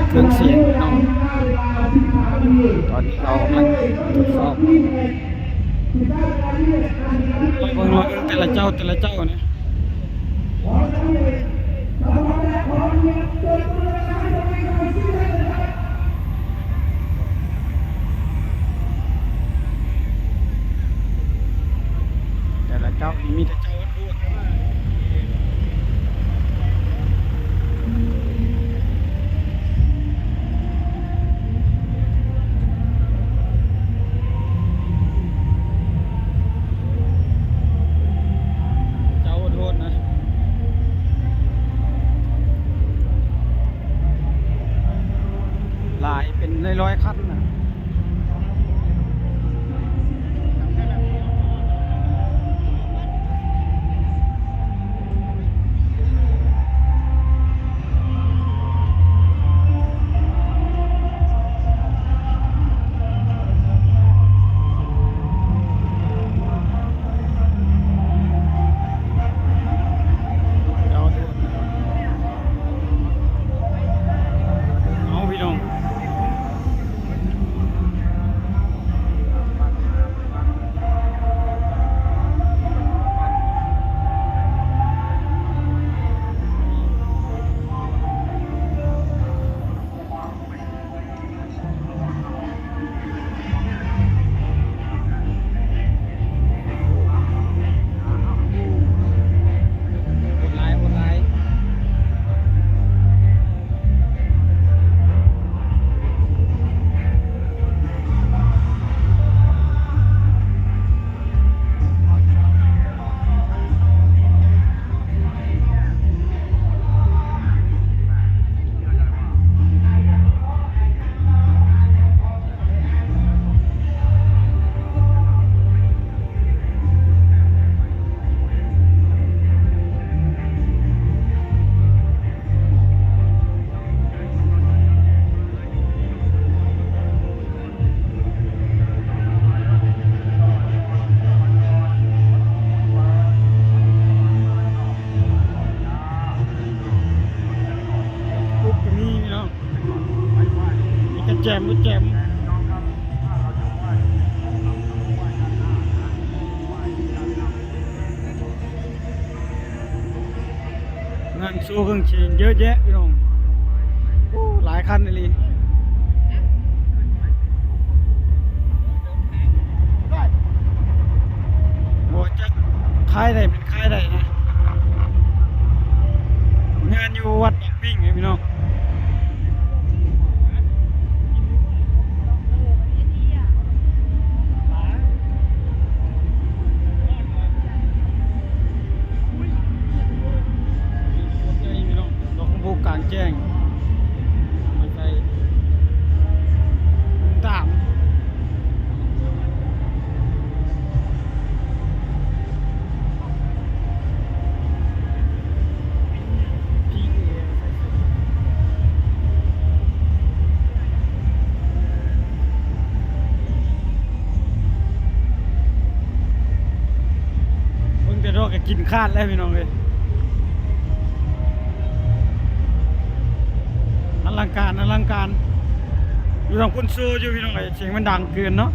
ເຄື່ອງສຽງເນາະ. ຕອນນີ້ເຮົາກຳລັງທົດສອບ ເບິ່ງ ເບິ່ງແຕ່ລະເຈົ້າ ແຕ່ລະເຈົ້ານີ້. ແຕ່ລະເຈົ້ານີ້ມີແຕ່ເຈົ້າໂຫດໆ. ເຈົ້າໂຫດໆນະ ຫຼາຍເປັນຮ້ອຍໆຄັນນະ. ເອົາ ພີ່ນ້ອງ. ໂຫດຫຼາຍ ໂຫດຫຼາຍ. ກຸບກໍມີພີ່ນ້ອງ ມີກະແຈມ ກະແຈມ. ງານໂຊເຄື່ອງສຽງເຍອະແຍະພີ່ນ້ອງ ໂອ້ ຫຼາຍຄັນອີ່ຫຼີ. ບໍ່ຈັກຄ້າຍໃດແມ່ນຄ້າຍໃດນະ ງານຢູ່ວັດບາງປິງນີ້ພີ່ນ້ອງ. ດອກບັວກາງແຈ້ງ ເອົາໄປໃສ່ຕາມ. ເບິ່ງແຕ່ດອກກໍກິນຂາດແລ້ວພີ່ນ້ອງເອີຍ. ອະລັງການ ອະລັງການ ຢູ່ທາງພຸ້ນໂຊຢູ່ພີ່ນ້ອງເອີຍ ສຽງມັນດັງເກີນເນາະ.